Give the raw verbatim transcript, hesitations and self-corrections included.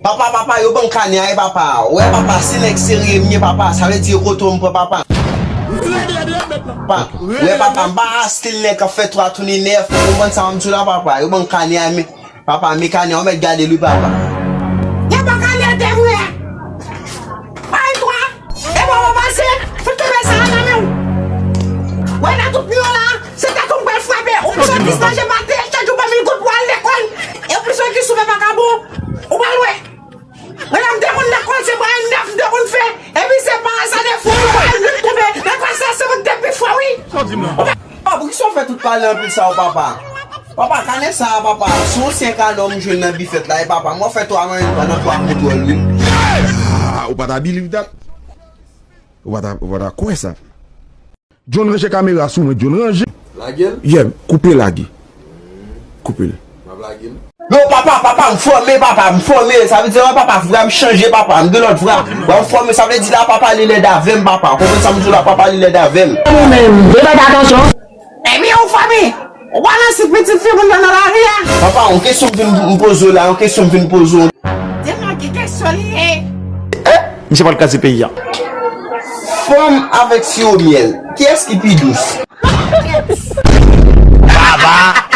Papa, papa, yo ban m kanè a, e papa. Ou wè, papa, se nèg serye m ye, papa. Sa vle di, yo kote m pran, papa. Papa, ou wè, papa, m pa stil nèg k ap fè twa tounen nèf. Ou konprann sa m di w la, papa? Yo ban m kanè a, men, papa, men kanè a, ou mèt gade l wi, papa. Yo ban kanè a, te vre. Ay, twa. E bon, bon, pase. Fout tonbe sa a nan men w. Wè, nan tout mi w la, se tèt ou m pral frape. Ou bezwen dis manje maten, chak jou ban mil goud pou al lekòl. E ou bezwen ki sou fè vakabon. Ou pral wè. Mwen la, m te konn lekòl, se bagay nèf m te konn fè. Epi se bagay sa de fou, bagay nèf tonbe. Nan klas la, se mwen ki te pi fò, wi. Sa w di m la? Oh, poukisa w fè tout pale anpil sa, o papa? Papa, kanè sa a, papa, se yon ansyen kanè m jwenn nan bifèt la, e papa, mwen fè twa mwen nan twa kontwòl, wi. Ah, ou pa ta believe that? Ou pa ta, ou pa ta kwè sa? John, ranje kamera sou mwen, John, ranje. Lage l? Yeah, koupe lage. Koupe l. M ap lage l. Yo, papa, papa, m fòme, papa, m fòme. Sa vle di, wè, papa, vra m chanje, papa, m gen lòt vra. Wè, m fòme, sa vle di la, papa, li lèd avè m, papa. Konprann sa m di w la, papa, li lèd avè m. Ou menm, de fèt atansyon. Ebyen, ou fòme. Ou pa nan si pitit fi moun nan nan lari a. Papa, yon kesyon m vin m poze w la, yon kesyon m vin poze w. Di m nan ki kesyon li ye. Eh, misye pral kraze peyi a. Fanm avèk siwo myèl, kiyès ki pi dous? Baba!